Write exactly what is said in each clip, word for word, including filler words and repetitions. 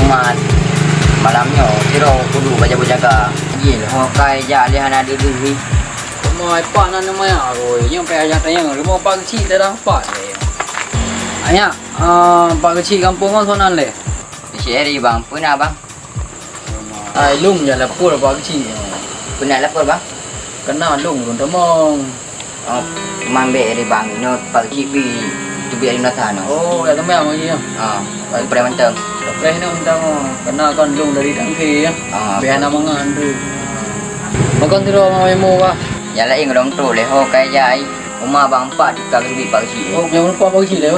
Mat, malam nyoe sidroe kudu bajak-bajak. Jih, ho kai jak lé hana deuh-deuh. Rumoh Pak nan nama ya? Oi, nyoe payah jak tanyong. Rumoh Pak Keuchik dalam Pak lé. Anya, ah, Pak Keuchik gampông ngon sonan lé. Di sini, Bang. Peue na, Bang? Ai, lôn jak lapor Pak Keuchik. Peue na lapor, Bang? Kana lôn ureueng tamong. Oh, man bèk di Bang, inoe Pak Keuchik pi teubiet inoe sana. Oh, ya teumang lagi ya. Ah, preh mantong. Preh inoe mantong. Kana kan lôn dari tangke ya. Ah, bèk hana mangat tu. Makon sidroe ngon emo kah? Ya laén ureueng tu lé ho kai jai. Uma Bang Pak di ka geubit Pak Keuchik. Oh, nyang lupa Pak Keuchik lé.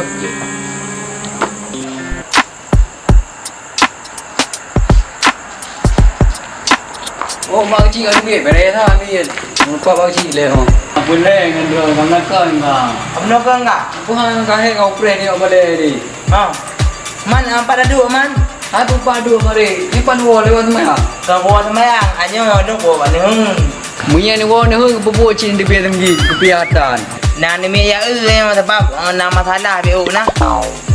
Oh, Mak Keuchik ka duek, beureh that, Min. Lupa Mak Keuchik lé, oh. Apa lé ngon droe, ka meunakon ka? Apa meunakon ka? Apa hang ka hek kau preh nyoe balèe tadi? Ha. Man, apa dah duek, Man? Aku pat duek mari. Ni pan woe lewat semayang. Ka woe semayang, anyoe dong woe bak neuheun. Meunyo neuwoe neuheun, keupeue cit neubiet teunggit, keupiatan. Nah, neumiet ya, eh, sabab, eh, na masalah, beu na.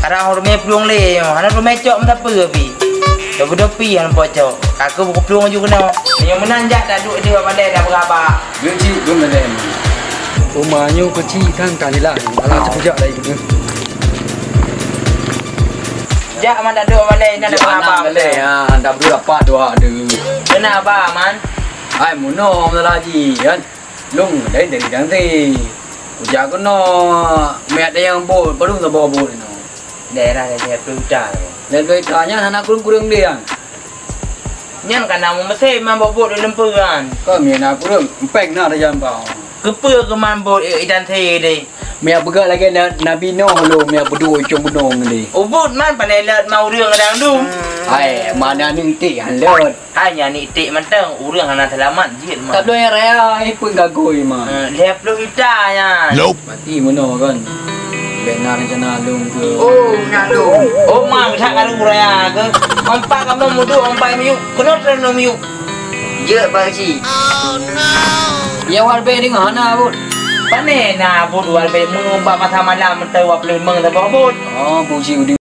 Karang ureueng plueng lé nyoe, hana ureueng cok meusapeue pi. Dopi-dopi hana po cok. Ka keu buku plueng aju keunoe. Nyang meunan jak dak duek di bak balèe dak beuraba. Duek cit, duek balèe. Uma nyoe keuchik kan ka hilang. Alah, cepat jak lagi. Jak man dak duek balèe, dak beuraba. Balèe, ha, dak beuraba dua ada. Kenapa, Man? Hai, munoe masalah ji, kan? Lôn dari, dari Dangte. Ujak keunoe, miet dayang bot, padum saboh bot inoe. Daerah lhèe plôh hekta. Lhèe plôh hekta nyan hana kureueng-kureueng deh, kan? Nyan ka na meumeusé man bot-bot di lumpur, kan? Ka mie na kureueng, empeng na tajan bau. Keupeue keuman bot i-, idan sé deh? Mie peugah lagèe na-, Nabi Nuh lôn, mie peuduek ujong gunong deh. Ubot man pané leuet ma ureueng kadang dum. Hai, mana ni tik han leuet. Hai nyan iték mantong, ureueng hana seulamat jeuet mah. Tabloe nyang raya, eh, pun gagôi mah. Eh, lhèe plôh juta nyan. Nope. Mati meunoe kan. Bèk na rencana lôn keu. Oh, na lôn. Oh, ma, that karu raya keu. Empat kamoe mudu, empat miyup. Keunoe teuh lôn miyup. Jeuet bak si. Ya, wal bèk deungoe hana, Bud. Pané na, Bud, wal bèk meunumpak masa malam meuteue dua puluh lima saboh, Bud. Oh, puji udi.